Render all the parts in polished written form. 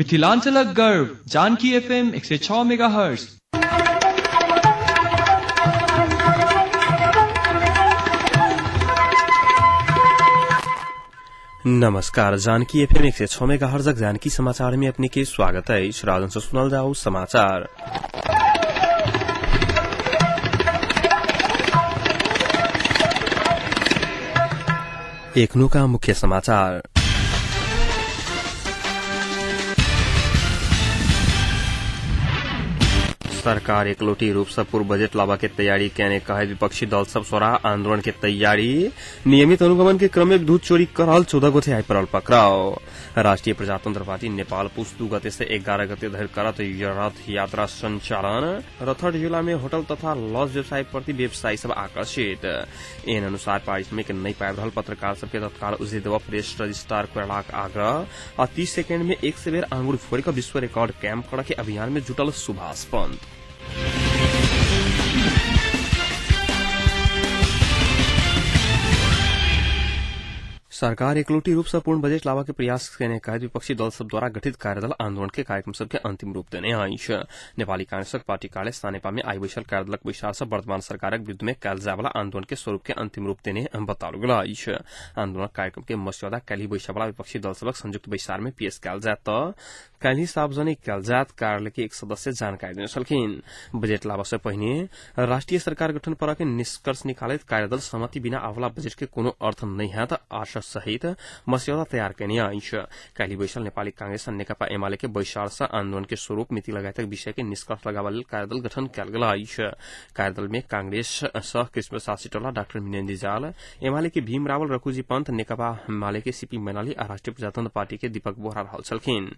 मिथिलांचलक गर्व Janaki FM 106 megahertz. नमस्कार, जानकी एफएम 106 मेगाहर्ट्ज जानकी समाचार में अपने के स्वागत है। राजन से सुनल जाओ समाचार। एखनुका मुख्य समाचार। सरकार एकलौटी रूप से पूर्व बजट लावा के तैयारी केने कहे विपक्षी दल सब स्वरा आंदोलन के तैयारी। नियमित अनुगमन के क्रम में दूध चोरी करल 14 गोटे आइ परल पकड़ाओ। राष्ट्रीय प्रजातंत्र पार्टी नेपाल पुष 2 गते से 11 गते धरि करत रथ यात्रा संचालन। रथहट जिला में होटल तथा लॉज व्यवसाय प्रति व्यवसायी सब आकर्षित। एन अनुसार पारिश्रमिक नहीं पाबि रहल पत्रकार सबके तत्काल उचित देवा प्रेस रजिस्ट्रार करबाक आग्रह। आ 30 सेकेंड में 100 बेर आंगुर फोड़ि कऽ विश्व रिकॉर्ड कायम करऽ के अभियान में जुटल सुभाष पंत। सरकार एकलौटी रूप से पूर्ण बजट लावा के प्रयास केने कहैत विपक्षी दल सब द्वारा गठित कार्यदल आंदोलन के कार्यक्रम सबके अंतिम रूप देने अछि। नेपाली कांग्रेसक पार्टी कार्यालय सानेपा में आई बैसल कार्यदलक बैसार से वर्तमान सरकारक विरुद्ध में कयल जायवला आंदोलन के स्वरूप के अंतिम रूप देने बताओल गेल अछि। आंदोलन कार्यक्रम के मस्यौदा काल्हि बैसवला विपक्षी दल सबक संयुक्त बैसार में पेश कयल जायत त काल्हि सार्वजनिक कयल जायत कार्यालय के एक सदस्य जानकारी देने छलखिन। बजट लावा से पहिने राष्ट्रीय सरकार गठन पर के निष्कर्ष निकालैत कार्यदल सहमति बिना आवला बजट के कोनो अर्थ नहि हैत आशा सहित मस्यौदा तैयार केने अछि। काल्हि बैसल नेपाली कांग्रेस आ नेकपा एमाले के बैसार से आंदोलन के स्वरूप मिति लगायतक विषय के निष्कर्ष लगाबऽ लेल कार्यदल गठन कयल गेल अछि। कार्यदल में कांग्रेस सह कृष्ण प्रसाद सिटौला, डाक्टर मिनेन्द्र रिजाल, एमाले के भीम रावल, रघुजी पंत, नेकपा एमाले के सीपी मैनाली आ राष्ट्रीय प्रजातंत्र पार्टी के दीपक बोहरा रहल छलखिन।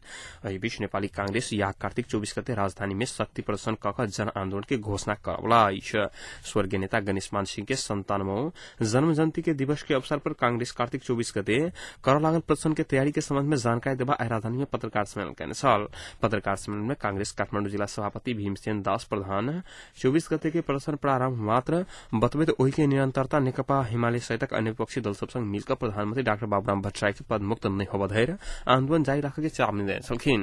एहि बीच नेपाली कांग्रेस या कार्तिक 24 गते राजधानी में शक्ति प्रदर्शन कऽ कऽ जन आंदोलन के घोषणा करवला अछि। स्वर्गीय नेता गणेशमान सिंह के 97वां जन्म जयंती के दिवस के अवसर पर कांग्रेस कार्तिक 24 गते करऽ लागल प्रदर्शन के तैयारी के संबंध में जानकारी देबा आइ राजधानी में पत्रकार सम्मेलन केने छल। पत्रकार सम्मेलन में कांग्रेस काठमांडू जिला सभापति भीमसेन दास प्रधान 24 गते के प्रदर्शन प्रारंभ मात्र बतबैत ओहि के निरंतरता नेकपा हिमालय सहितक अन्य विपक्षी दल सब संग मिलकर प्रधानमंत्री डाक्टर बाबूराम भट्टराई के पदमुक्त नहि होबऽ धरि आंदोलन जारी राखऽ के चेतावनी देने छलखिन।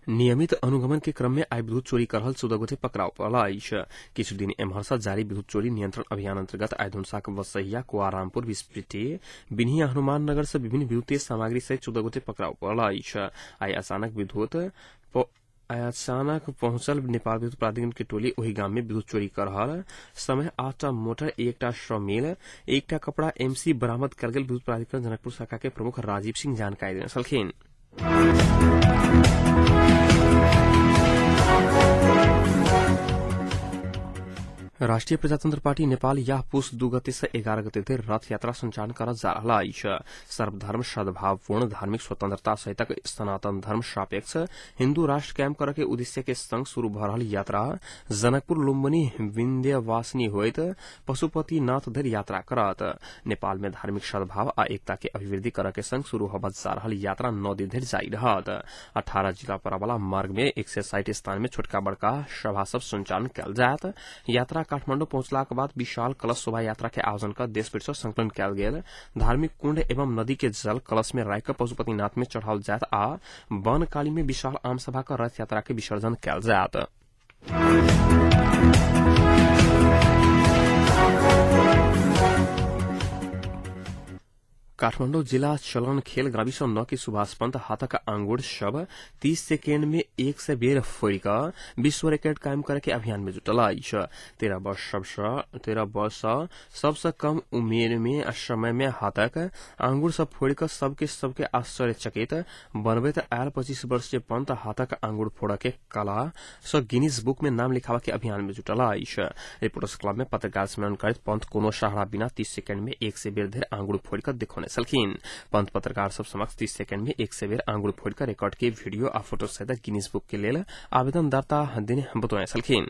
नियमित अनुगमन के क्रम में आइ विद्युत चोरी करल 14 गोटे पकड़ाव पड़ल अछि। किछु दिन एम्हर से जारी विद्युत चोरी नियंत्रण अभियान अंतर्गत आइ धनुषाक बसहिया, कुआरामपुर, बिस्पिटी, बिन्हिया, हनुमान नगर से विभिन्न विद्युतीय सामग्री सहित 14 गोटे पकड़ाव पड़ल अछि। आइ अचानक पहुंचल नेपाल विद्युत प्राधिकरण के टोली ओहि गाम में विद्युत चोरी कर रहल समय 8टा मोटर, 1टा समिल, 1टा कपड़ा एमसी बरामद कयल गेल विद्युत प्राधिकरण जनकपुर शाखा के प्रमुख राजीव सिंह जानकारी देने छलखिन। राष्ट्रीय प्रजातंत्र पार्टी नेपाल यह पुष 2 गते से 11 गते धरि रथ यात्रा संचालन करऽ जा रहल अछि। सर्वधर्म सद्भावपूर्ण धार्मिक स्वतंत्रता सहितक सनातन धर्म सापेक्ष हिन्दू राष्ट्र कायम करऽ के उद्देश्य के संग शुरू भऽ रहल यात्रा जनकपुर, लुम्बनी, विंध्यवासिनी होइत पशुपतिनाथ धरि यात्रा करत। नेपाल में धार्मिक सद्भाव आ एकता के अभिवृद्धि करऽ के संग शुरू होबऽ जा रहल यात्रा 9 दिन धरि जारी रहत। 18 जिला पड़ऽवला मार्ग में 160 स्थान में छोटका बड़का सभा सब संचालन कयल जायत। यात्रा काठमांडू पहुंचलाक बाद विशाल कलश शोभा यात्रा के आयोजन कर देश भरि संकलन कयल गेल धार्मिक कुंड एवं नदी के जल कलश में राखि कऽ पशुपतिनाथ में चढ़ाओल जायत आ बनकाली में विशाल आम सभा क रथ यात्रा के विसर्जन कयल जायत। काठमाडौँ जिला चलन खेल गाविस 9 के सुभाष पंत हाथक आंगुर सब 30 सेकेंड में 100 बेर फोड़ि कऽ विश्व रिकॉर्ड कायम करे के अभियान में जुटल अछि। 13 वर्ष सबसे कम उमेर में समय में हाथक आंगुर सब फोड़ि कऽ सबके आश्चर्यचकित बनबैत आयल 25 वर्षीय पंत हाथक आंगुर फोड़ऽ के कला सँ गिनीज बुक में नाम लिखाबऽ के अभियान में जुटल अछि। रिपोर्टर्स क्लब में पत्रकार सम्मेलन करैत पंत कोनो सहारा बिना 30 सेकेंड में 100 बेर धरि आंगुर फोड़ि कऽ देखौने छलखिन। पंत पत्रकार सब समक्ष 30 सेकेंड में 100 बेर आंगुर फोड़ि कऽ रिकॉर्ड के वीडियो आ फोटो सहित गिनीज बुक के लेल आवेदन दर्ता देने बतौने छलखिन।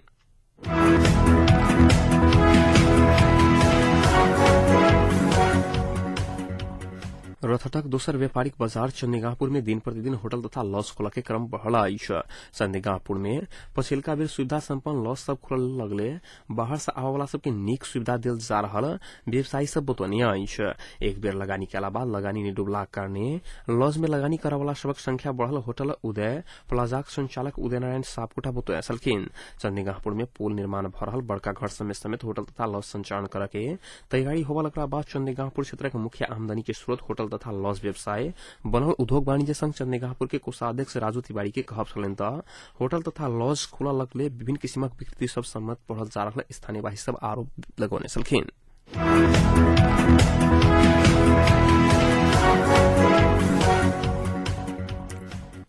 रथटक दोसर व्यापारिक बाजार चंदीगाहपुर में दिन प्रतिदिन होटल तथा लॉज खोल के क्रम बढ़ल अछि। चंदीगाहपुर में पछिलका बेर सुविधा सम्पन्न लॉज सब खुलल लगले बाहर से आवे वाला सबके नीक सुविधा देल जा रहल व्यवसायी सब बतौने अछि। एक बेर लगानी केला बाद लगानी नहि डूबलाक कारणे लॉज में लगानी करय वाला सबक संख्या बढ़ल होटल उदय प्लाजाक संचालक उदय नारायण सापकोटा बतौने छलखिन। चंदीगाहपुर में पुल निर्माण भ रहल बड़का घर सब में समेत होटल तथा लॉज संचालन करय के तैयारी होबय लगला बाद चंदीगाहपुर क्षेत्रक मुख्य आमदनी के स्रोत होटल तथा लॉज व्यवसाय बनल उद्योग वाणिज्य संघ चंदीगाहपुर के कोषाध्यक्ष राजू तिवारी के कहब छलनि त होटल तथा लॉज खुलऽ लगले विभिन्न किसिमक विकृति सब सम्मत बढ़ल जा रहल स्थानीयवासी सब आरोप लगौने छलखिन।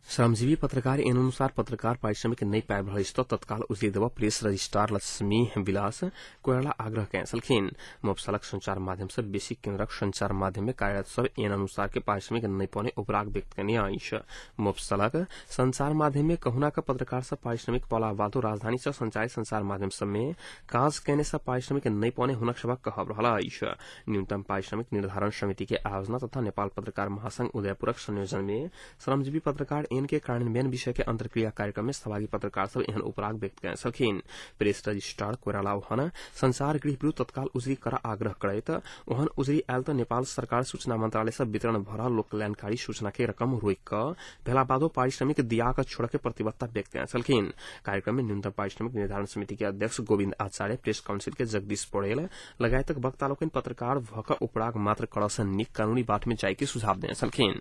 श्रमजीवी पत्रकार एन अनुसार पत्रकार पारिश्रमिक नहि पाबि रहल अछि तत्काल उजली देबऽ प्रेस रजिस्ट्रार लक्ष्मी विलास कोइराला आग्रह कयने छलखिन। मफसलक संचार माध्यम से बेसी केन्द्रक संचार माध्यम में कार्यरत सब एन अनुसार के पारिश्रमिक नहि पौने उपराग व्यक्त कयने अछि। मफसलक संचार माध्यम में कहुना के पत्रकार सब पारिश्रमिक पौला बादो राजधानी से संचालित संचार माध्यम सब में काज कयने से पारिश्रमिक नहि पौने हुनक सभक कहब रहल अछि। न्यूनतम पारिश्रमिक निर्धारण समिति के आयोजना तथा नेपाल पत्रकार महासंघ उदयपुरक संयोजन में श्रमजीवी पत्रकार एन के कार्यान्वयन विषय के अंतर्क्रिया कार्यक्रम में सहभागी पत्रकार सब एहन उपराग व्यक्त कयने छलखिन। प्रेस रजिस्ट्रार कोइराला ओहन संचार गृह विरूद्ध तत्काल उजरी कर आग्रह करैत ओहन उजरी आयल त नेपाल सरकार सूचना मंत्रालय से वितरण भ रहल लोक कल्याणकारी सूचना के रकम रोकि क भेला बादो पारिश्रमिक दिया क छोड़ के प्रतिबद्धता व्यक्त कयने छलखिन। कार्यक्रम में न्यूनतम पारिश्रमिक निर्धारण समिति के अध्यक्ष गोविन्द आचार्य, प्रेस काउंसिल के जगदीश पौडेल लगायतक वक्ता लोकनि पत्रकार भ क उपराग मात्र करऽ से नीक कानूनी बाट में जाय के सुझाव देने छलखिन।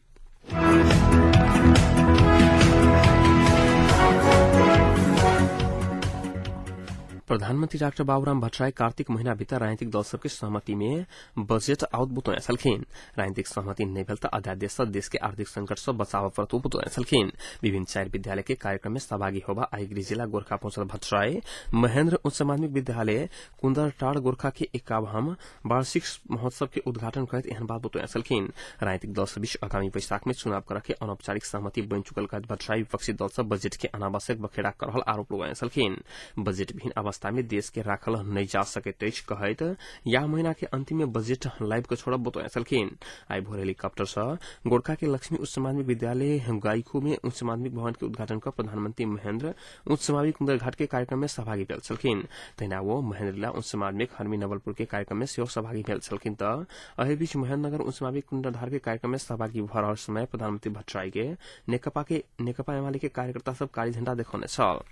प्रधानमन्त्री डाक्टर बाबुराम भट्टराई कार्तिक महीना भीतर राजनीतिक दल सबके सहमति में बजेट आउट बतौने छलखिन। राजनीतिक सहमति नहि भेल त अध्यादेश से देश के आर्थिक संकट से बचाव पड़त बतौने छलखिन। विभिन्न चार विद्यालय के कार्यक्रम में सहभागी होबा आई गृह जिला गोरखा पहुंचल भट्टराई महेन्द्र उच्च माध्यमिक विद्यालय कुन्दरटार गोरखा के 51 वार्षिक महोत्सव के उद्घाटन करैत एहन बात बतौने छलखिन। राजनीतिक दल सब बीच आगामी वैशाख में चुनाव करऽ के अनौपचारिक सहमति बनि चुकल कहैत भट्टराई विपक्षी दल सब बजेट के अनावश्यक बखेड़ा कर रहल आरोप लगौने छलखिन। बजेट विहीन अवस्था में देश के राखल नहि जा सकैत अछि कहैत या महीना के अंतिम में बजेट लाइव के छोड़ब बतौने छलखिन। आई भोर हेलीकॉप्टर से गोरखा के लक्ष्मी उच्च माध्यमिक विद्यालय गाइखो में उच्च माध्यमिक भवन के उद्घाटन कर प्रधानमंत्री महेन्द्र उच्च माध्यमिक कुन्दरघाट के कार्यक्रम में सहभागी भेल छलखिन। तहिना वो महेन्द्र उच्च माध्यमिक हरमी नवलपुर के कार्यक्रम में सेहो सहभागी भेल छलखिन। त एहि बीच महेन्द्रनगर उच्च माध्यमिक कुन्दरधार के कार्यक्रम में सहभागी भ रहल समय प्रधानमंत्री भट्टराई के नेकपा एमाले के कार्यकर्ता सब कारी झण्डा देखौने छल।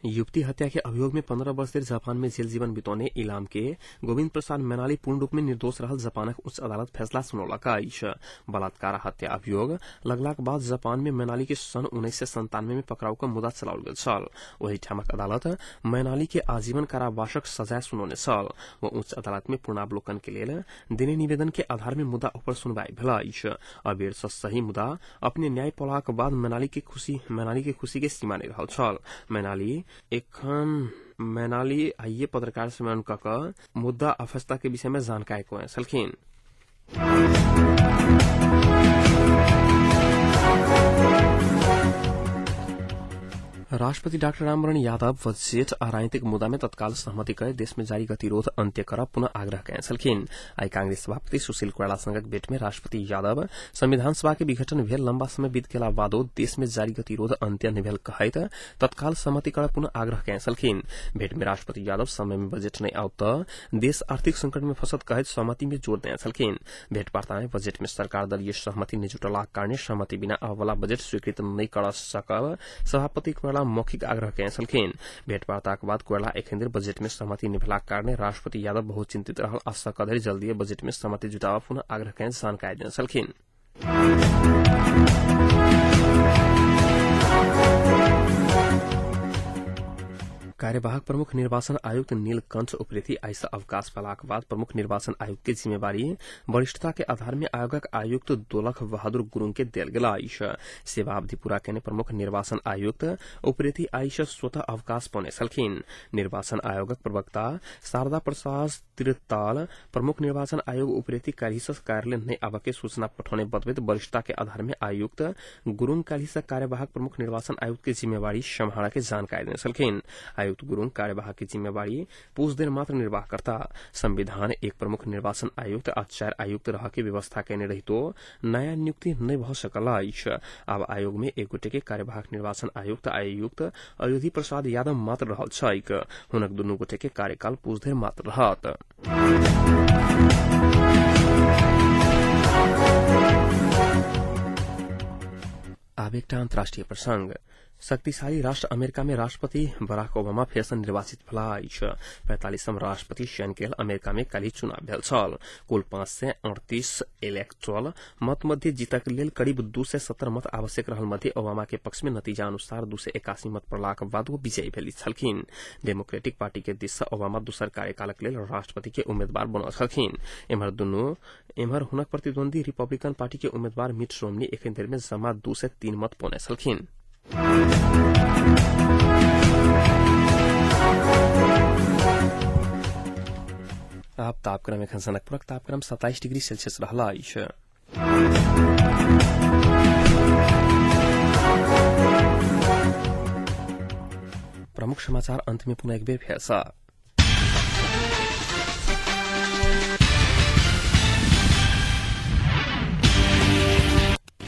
युवती हत्या के अभियोग में 15 वर्ष धरि जापान में जेल जीवन बितौने इलाम के गोविंद प्रसाद मैनाली पूर्ण रूप में निर्दोष रहल जापानक उच्च अदालत फैसला सुनौलक अछि। बलात्कार हत्या अभियोग लगलाक बाद जापान में मैनाली के सन् 1997 में पकड़ाउ क मुद्दा चलाओल गेल छल। ओहि ठामक अदालत मैनाली के आजीवन कारावासक सजाय सुनौने छल। ओ उच्च अदालत में पूर्णावलोकन के लेल देने निवेदन के आधार में मुद्दा ऊपर सुनवाई भेल अछि। अबेर से सही मुद्दा अपने न्याय पौलाक बाद मैनाली के खुशी के सीमा नहि रहल छल। मैनाली आइए पत्रकार सम्मेलन क मुद्दा आ फैसला के विषय में जानकारी कयने छलखिन। राष्ट्रपति डाक्टर रामवरण यादव बजेट आ राजनीतिक मुद्दा में तत्काल सहमति कर देश में जारी गतिरोध अंत्य कर पुनः आग्रह कयने छलखिन। आई कांग्रेस सभापति सुशील कोइराला संगक भेट में राष्ट्रपति यादव संविधान सभा के विघटन भेल लम्बा समय बीत गेला बादो देश में जारी गतिरोध अंत्य नहि भेल कहैत तत्काल सहमति कर पुनः आग्रह कयने छलखिन। भेट में राष्ट्रपति यादव समय में बजेट नहि आओत त देश आर्थिक संकट में फंसत कहैत सहमति में जोर देने छलखिन। भेटवार्ता में बजेट में सरकार दलीय सहमति नहि जुटलाक कारणे सहमति बिना आबयवला बजेट स्वीकृत नहि कर सकब सभापति कोइराला मौखिक आग्रह कयने छलखिन। भेटवार्ताक बाद कोइराला एखन धरि बजेट में सहमति नहि भेलाक कारणे राष्ट्रपति यादव बहुत चिंतित रहल आ सकधरि जल्दीए बजेट में सहमति जुटाबऽ पुनः आग्रह कयने जानकारी देने छलखिन। कार्यवाहक प्रमुख निर्वाचन आयुक्त नीलकंठ उप्रेती आई से अवकाश पेलाक बाद प्रमुख निर्वाचन आयुक्त के जिम्मेवारी वरिष्ठता के आधार में आयोगक आयुक्त दोलख बहादुर गुरूङ के देल गेल अछि। सेवा अवधि पूरा केने प्रमुख निर्वाचन आयुक्त उप्रेती आई से स्वतः अवकाश पौने छलखिन। निर्वाचन आयोगक प्रवक्ता शारदा प्रसाद त्रिताल प्रमुख निर्वाचन आयोग उप्रेती काल्हि से कार्यालय नहि आबय के सूचना पठौने बतबैत वरिष्ठता के आधार में आयुक्त गुरूङ काल्हि से कार्यवाहक प्रमुख निर्वाचन आयुक्त के जिम्मेवारी सम्हारऽ के जानकारी देने छलखिन। आयुक्त गुरूङ कार्यवाहक के जिम्मेवारी पुष दिन मात्र निर्वाह करता। संविधान एक प्रमुख निर्वाचन आयुक्त आ 4 आयुक्त रह के व्यवस्था केने रहितो नयाँ नियुक्ति नहि भऽ सकल अछि। आब आयोग में एक गोटे के कार्यवाहक निर्वाचन आयुक्त आयुक्त अयोधी प्रसाद यादव मात्र रहल छैक। हुनक दुनू गोटे के कार्यकाल पुष धरि मात्र रहत। आब एकटा अन्तर्राष्ट्रिय प्रसंग। शक्तिशाली राष्ट्र अमेरिका में राष्ट्रपति बराक ओबामा फेरसँ निर्वाचित भेला अछि। 45म राष्ट्रपति चयन के लेल अमेरिका में काल्हि चुनाव भेल छल। कुल 538 इलेक्ट्रल मत मध्ये जीतक लेल करीब 270 मत आवश्यक रहल मध्ये ओबामा के पक्ष में नतीजा अनुसार 281 मत पड़लाक बाद वो विजयी भेल छलखिन। डेमोक्रेटिक पार्टी के दिस सँ ओबामा दोसर कार्यकालक लेल राष्ट्रपति के उम्मीदवार बनल छलखिन। एम्हर हुनक प्रतिद्वंदी रिपब्लिकन पार्टी के उम्मीदवार मिट रोमनी एखन धरि में जमा 203 मत पौने छलखिन। आब तापक्रम एखन जनकपुरक तापक्रम 27 डिग्री सेल्सियस रहल अछि। प्रमुख समाचार अंत में पुनः एक बेर फेर सँ।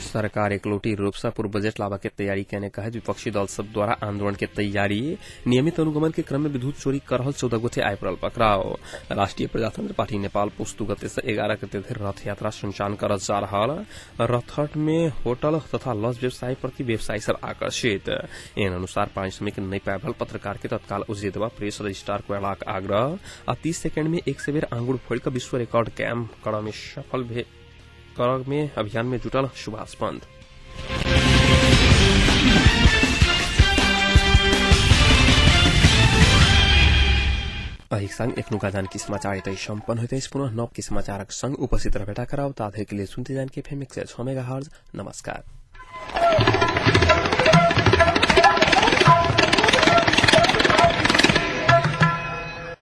सरकार एकलौटी रूप से पूर्व बजट लावा के तैयारी केने कहैत विपक्षी दल सब द्वारा आंदोलन के तैयारी। नियमित अनुगमन के क्रम में विद्युत चोरी कर रहल 14 गोटे आय पड़ल पकड़ाव। राष्ट्रीय प्रजातंत्र पार्टी नेपाल पुष 2 गते से 11 गते धरि रथ यात्रा संचालन करल जा रहल। रथहट में होटल तथा लॉज व्यवसाय प्रति व्यवसायी सब आकर्षित। एहन अनुसार पारिश्रमिक नहि पाबल पत्रकार के तत्काल उजिरे देबा प्रेस रजिस्ट्रार कोइरालाक आग्रह। आ 30 सेकेंड में 1 बेर आंगुर फोड़ि कऽ विश्व रिकॉर्ड कायम करऽ में सफल में अभियान में जुटल सुभाष पंत। एहि संग एखनुका जानकी समाचार एतय सम्पन्न होइत अछि। पुनः नव के समाचारक संग उपस्थित रहबेटा कराउ। ताधरि के लेल सुनते जानकी एफएम 106 मेगाहर्ट्ज। नमस्कार।